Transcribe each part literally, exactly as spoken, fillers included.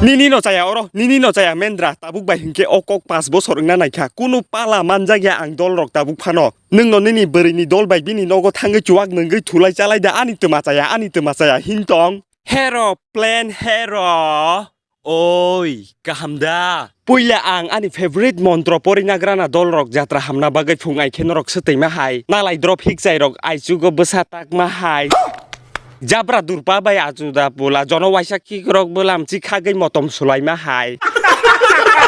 Nini no chaya oro, nini no chaya mendra, tabuk bai hinkhe o kok pas bosor wngna naikha, kunu pala manjakya ang dol rok tabuk phano. Nwng no nini bwrwi ni dol bai bini nogo thangwi chuwak nwngwi thulai chalai da ani twma chaya, ani twma chaya hintong. Hero, plan hero. Oi, kaham da? Puila ang ani favorite montro porina grana dol rok jatra hamna bagwi phung ai khe norok swtwi ma hai. Nalai drop hikchai rok aichugo bwsa tak ma hai. Jabra durpa bai achuda pula jono waisa kik rok bwlam chi khagwi motom sulai ma hai.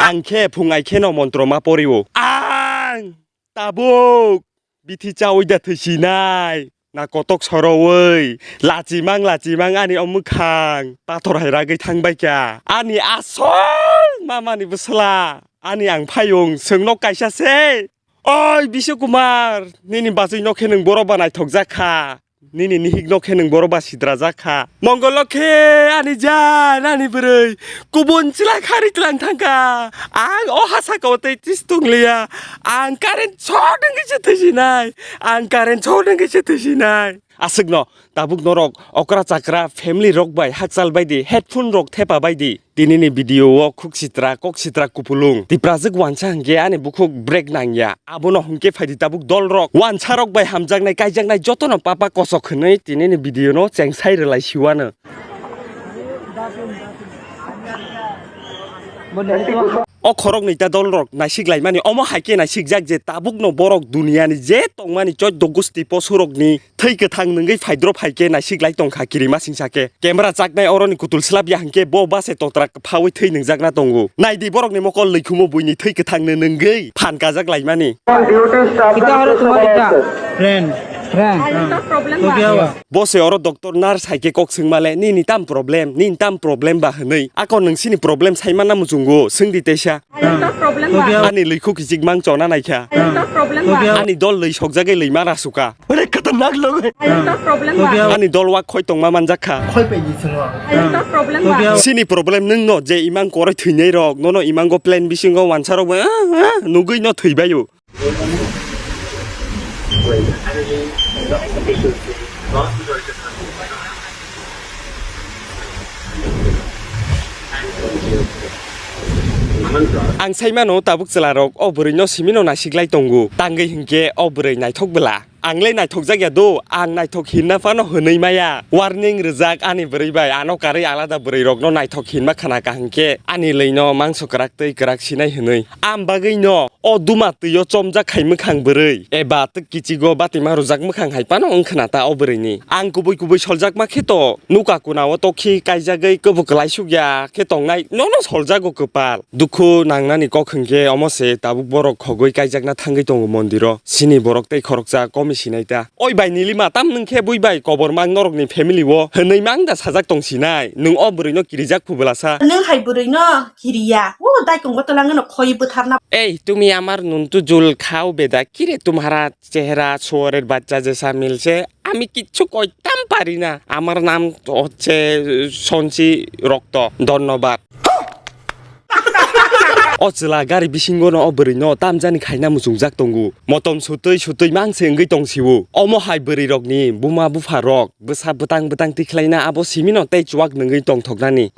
Ang khe phung ai khe no montro ma pori o. Ang Tabuk, bithi chaui da thwisinai, na kotok soroui, lachimang, lachimang ani o mwkhang, pathor hai ragwi thangbai kha. Ani asol mamani bwsla, ani ang phayung, chwngno kaisa se. Oi Biswa Kumar, nini bachwi no khe nwng boro ba naithok jak kha. Nini nihik no khe nwng boro ba sidrajak kha. Mongol no khe ani jan, ani bwrwi. Kubun chwla khari tlang thangkha. Ang o ha saka o tei tis tung liya. Ang current short wngwi se thwisinai. Ang current short wngwi se thwisinai. Aswkno, tabuk norok okra chakra family rok bai hakchal bai di, headphone rok thepa bai di. Tinini video o khuk sitra, kok sitra kupulung. Tiprajwk wansa hwnkhe ani bukhuk break nangya. Abono hwnkhe phaidi tabuk dol rok. Wansa rok bai hamjaknai, kaijaknai jotono papa kosok hwnwi tinini video no chengsai rwlai siwano. O khoroknwi ta dol rok naisik laimani, omo hai khe naisik jak je tabuk no borok duniya ni je tongmani choddo gusti posu rok ni Thwi kwthang nwngwi phaidrop hai khe naisik lai tong kha kirima singsa khe. Camera chaknai oroni kutul slap ya hwnkhe bo base totra kwphaui thwi nwngjakna tongo. Nai di borokni mokol lwikhumo buini thwi kwthang nw nwngwi phan kajak laimani. Kita harus kembali, Kak. Friend. Friend. Ada problem, Pak. Bo se oro doctor nurse hai khe kok swngma le, "Nini tam problem, nini tam problem ba?" hwnwi. Ako nwng sini problem saimanna muchungo, swng di teisa. Ani lwikhu kichik mang chona naikha. Ani dol lwi sokjagwi lwi ma rasuka. Ani dol wak khoi tongma manjak kha. Sini problem nwng no je imang koroi thwinai rok, nono imango plan bisingo wansa rok bo, ah, ah, nugwi no thwibaio. Ang sai mano tabuk chwla rok o bwrwi no simi no naisik lai tongo. Tangwi hinkhe o bwrwi naithok bwla. Ang le naithok jak ya do, ang naithok hinna phano hwnwi maya. Warning rwjak ani bwrwi bai, ano karwi alada bwrwi rok no naithok hinma khana kaham khe ani lwi no mangso kwrak tei kwrak sinai hwnwi. Am bagwi no O duma twi o chomjak khai mwkhang bwrwi, eba twk kichigo batima rwjak mwkhang hai phano wng khna ta o bwrwini. Ang kubui kubui soljakma khe to nuka kuna o tokhi kaijagwi kwbo kwlai sukya khe tongnai, nono soljago kwpal. Dukhu nangnani kok hwnkhe omo se tabuk borok khogwi kaijakna thangwi tongo mondiro. Sini borok tei khoroksa komi sinai ta. Oi bai nilima tam nwng khe bui bai kobor mang norokni family o hwnwi mang da sajak tong sinai. Nwng o bwrwino kirijak phu bwlasa. Nwng hai bwrwino kiriya. O daikung botol ang no khoi bwtharna. Ei, tumi amar nuntu jul khao beda, kire tumhara chehra suorer bachcha jaisa milse? Ami kichchu koitam pari na. Amar naam hocche Sonsi Rokto. Dhonnobad. O chwla gari bisingo no o bwrwi no tamjani khaina muchungjak tongo. Motom sutwi sutwi mangse wngwi tong sio. Omo hai bwrwi rokni buma bupha rok bwsa bwtang bwtang tikhlaina abo simi no tei chuak nwngwi tongthoknani.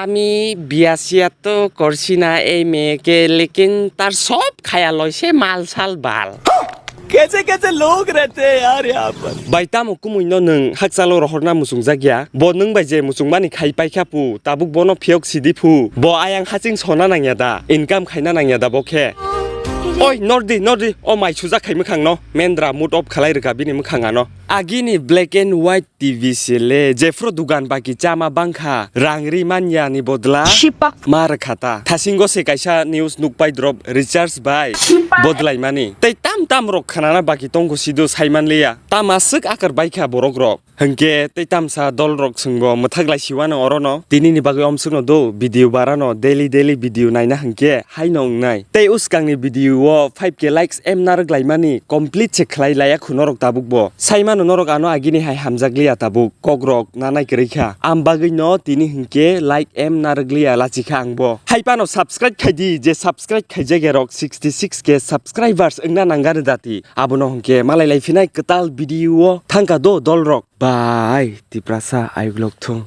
আমি বিয়া চিয়াতো করছি না এই মেয়েকে, লেকিন তার সব খায়া লইছে মাল সাল বাল। कैसे कैसे लोग रहते हैं यार यहाँ पर। Bai tamo kumui no nwng hakchalo rohorna muchungjak ya? Bo nwng bai je muchungmani khai paikha pu, tabuk bono phiyok sidi phu. Bo ayang haching sona nangya da? Income khaina nangya da bo khe? Oi, nordi, nordi, o mai sujak khai mwkhang no. Mendra mood off khalai rwkha bini mwkhang ano. Agini black and white T V se le, jephru dugan baki chama bangkha, rang ri manya ni bodla Shipak. Ma rwkha ta. Thasingo se kaisa news nukpai drop recharge bai Shipak. Bodlaimani. Tei tam tam rok khnana baki tongo sido saimanliya. Tam aswk akar baikha borok rok. Hwnkhe tei tamsa dolrok chwngbo mwthak lai siwano orono. Tinini bagwi omsukno do video barano daily daily video naina hwnkhe haino wngnai. Tei uskangni video o five K likes em narwk laimani complete se khlai laya khu norok tabukbo. Saimano norok ano agini hai hamjakliya tabuk kokrok nanai kwrwi kha. Am bagwino tini hwnkhe like em narwkliya lachikha angbo. Haipano subscribe khaidi je subscribe khaijakrok sixty six K subscribers wngna nangani dati. Abono hwnkhe malai lai phinai kwtal video o thangka do dolrok. Bye, Tiprasa ayuklok thung.